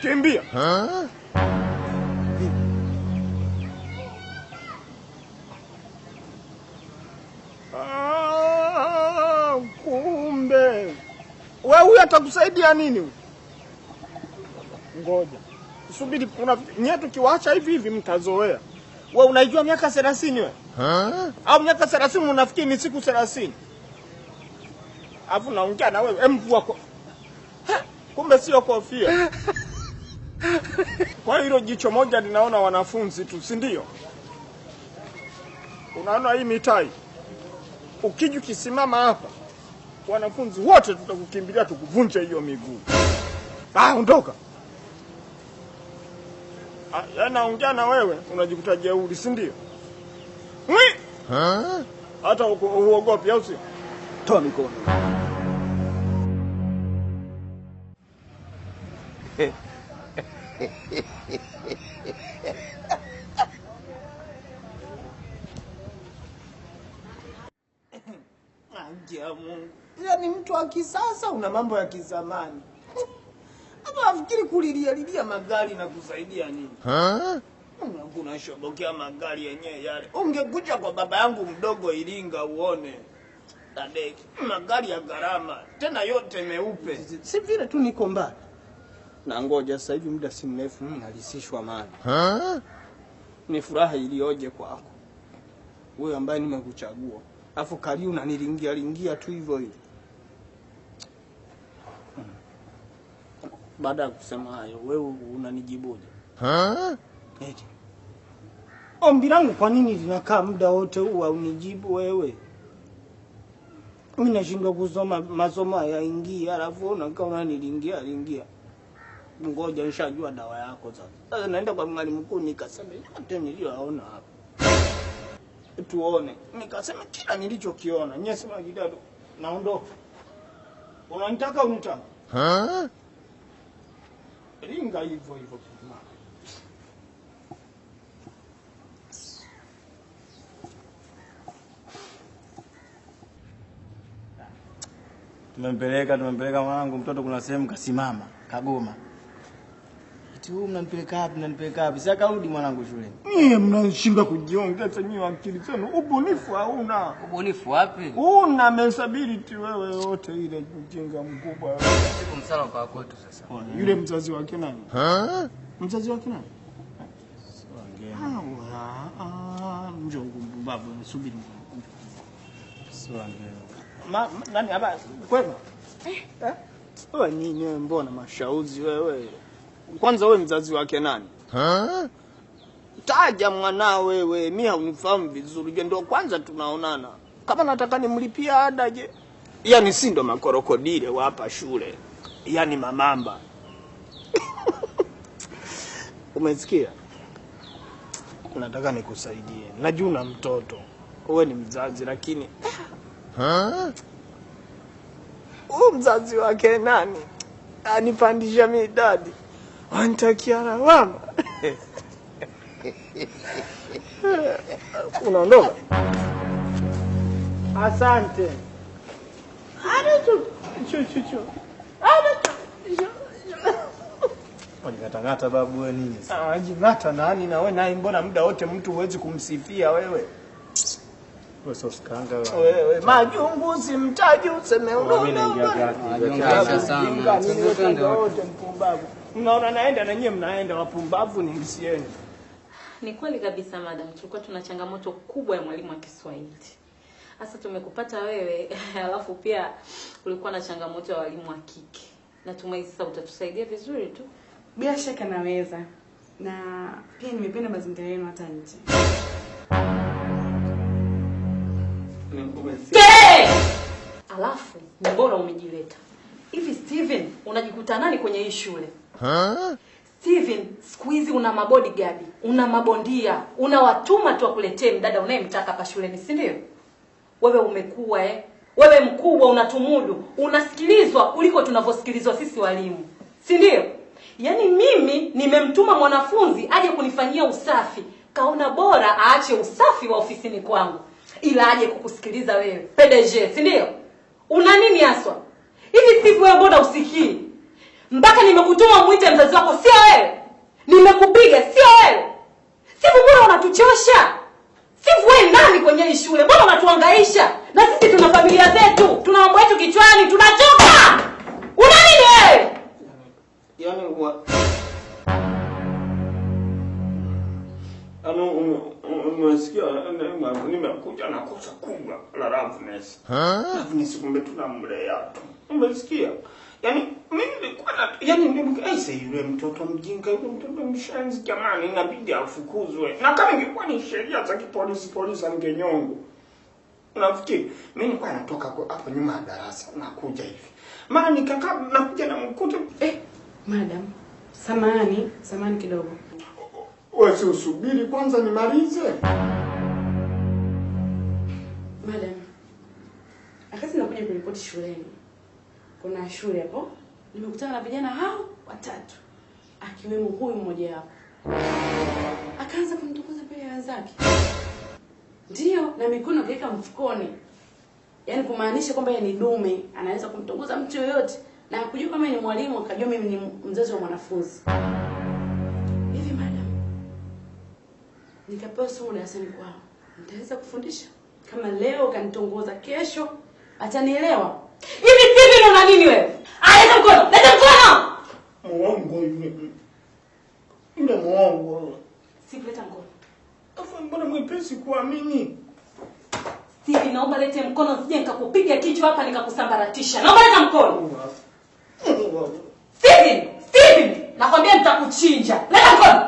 Kimbia. Ah, kumbe wewe huyu atakusaidia nini? Ngoja subiri, nyewe tukiwaacha hivi hivi mtazoea. Wewe unaijua miaka 30 wewe? Au miaka 30 unafikiri ni siku 30? Alafu naongea na wewe mvua kwa... Kumbe sio kofia. Kwa hilo jicho moja ninaona wanafunzi tu, si ndio? Unaona hii mitai. Ukija ukisimama hapa, wanafunzi wote tutakukimbilia tukuvunje hiyo miguu. Ah, ondoka. Ah, naongea na wewe unajikuta jeuri, si ndio? Hata uogopi au si? Toa mikono. Angia Mungu. Yaani mtu wa kisasa una mambo ya kizamani. Hapa afikiri kulilia lilia magari na kusaidia nini? Kuna shobokea magari yenyewe yale. Ungekuja kwa baba yangu mdogo Iringa uone. Dadeki, magari ya gharama, tena yote meupe. Si vile tu niko mbali. Na ngoja sasa hivi muda si mrefu nalisishwa mali. Ni furaha iliyoje kwako wewe ambaye nimekuchagua. Afu kali unanilingia lingia tu hivyo hivyo. Baada ya kusema hayo wewe unanijibuje? Eti ombi langu kwa nini linakaa muda wote huu unijibu wewe? Mimi nashindwa kusoma, masomo hayaingii, alafu unakaa unanilingia lingia. Ngoja nishajua dawa yako sasa. Sasa naenda kwa mwalimu mkuu nikasema yote niliyoona hapa. Tuone. Nikasema kila nilichokiona. Nyie sema kidado naondoka. Unanitaka unitaka? Ringa hivyo hivyo. Tumempeleka mwanangu mtoto kuna sehemu kasimama, kagoma. Eti wewe mnanipeleka wapi, mnanipeleka wapi? Sasa karudi mwanangu shuleni. Nyie mnashindwa kujiongeza nyie akili zenu. Ubunifu hauna. Ubunifu wapi? Una mentality wewe yote ile mjinga mkubwa. Siku msala kwa kwetu sasa. Yule mzazi wake nani? Mzazi wake nani? Njoo babu subiri. Sio. Ma nani hapa kwema? Wewe nini wewe mbona mashauzi wewe? Kwanza wewe mzazi wake nani? Taja mwanao wewe, mimi haunifahamu vizuri. Je, ndio kwanza tunaonana. Kama nataka nimlipia ada je? Yaani si ndo makorokodile wa hapa shule. Yaani mamamba. Umesikia? Nataka nikusaidie. Najua una mtoto. Wewe ni mzazi lakini huyu mzazi wake nani? Anipandisha midadi. Wanitakia lawama. Unaondoka? Asante. Chu. Unajitangata babu wewe nini sasa? Jingata nani na wewe naye mbona muda wote mtu huwezi kumsifia wewe? Wewe sio skanga wewe. Wewe majungu simtaji useme Mimi naingia kati. Wote mpumbavu. Mnaona naenda na nyie mnaenda wapumbavu ni msieni. Ni kweli kabisa madam, tulikuwa tuna changamoto kubwa ya mwalimu wa Kiswahili. Sasa tumekupata wewe, alafu pia ulikuwa na changamoto ya walimu wa kike. Natumai sasa utatusaidia vizuri tu. Bila shaka naweza. Na pia nimependa mazingira yenu hata nje. Alafu ni bora umejileta. Hivi Steven, unajikuta nani kwenye hii shule? Steven, siku hizi una mabodyguard, una mabondia, una watuma tu akuletee mdada unayemtaka hapa shuleni, si ndio? Wewe umekuwa Wewe mkubwa unatumudu, unasikilizwa kuliko tunavyosikilizwa sisi walimu. Si ndio? Yaani mimi nimemtuma mwanafunzi aje kunifanyia usafi. Kaona bora aache usafi wa ofisini kwangu ila aje kukusikiliza wewe PDG, si ndio? Una nini haswa? Hivi Steve wewe mbona usikii? Mpaka nimekutuma muite mzazi wako, sio wewe. Nimekupiga, sio wewe. Steve mbona unatuchosha? Steve wewe nani kwenye hii shule? Mbona unatuhangaisha? Na sisi tuna familia zetu, tuna mambo yetu kichwani, tunachoka. Una nini wewe? Yaani umesikia nimekuja na kosa kubwa la Loveness. Loveness kumbe tunamlea tu. Umesikia? Yaani mimi nilikuwa na yaani yule mtoto mjinga, yule mtoto mshenzi jamani, inabidi afukuzwe. Na kama ingekuwa ni sheria za kipolisi, polisi angenyongwa. Unafikiri mimi nilikuwa natoka hapo nyuma ya darasa nakuja hivi. Mara nikakaa nakuja na mkuta Madam, samahani kidogo. Wewe usubiri kwanza nimalize. Madam, wakati nakuja kuripoti shuleni, kuna shule hapo, nimekutana na vijana hao watatu, akiwemo huyu mmoja wapo. Akaanza kumtukuza mbele ya wenzake. Ndio, na mikono kaeka mfukoni. Yaani kumaanisha kwamba yeye ni dume, anaweza kumtongoza mtu yoyote. Na hakujua kama ni mwalimu, akajua mimi ni mzazi wa mwanafunzi. Hivi madam, nikapewa somo darasani kwao, nitaweza kufundisha? Kama leo kanitongoza, kesho atanielewa? Hivi Steven una nini wewe? Leta mkono, leta mkono. Muongo yule. Yule muongo. Steve leta mkono. Afu mbona mwepesi kuamini? Steve naomba lete mkono usije nikakupiga kichwa hapa nikakusambaratisha. Naomba leta mkono. Steven, Steven, nakwambia nitakuchinja. Leta mkono.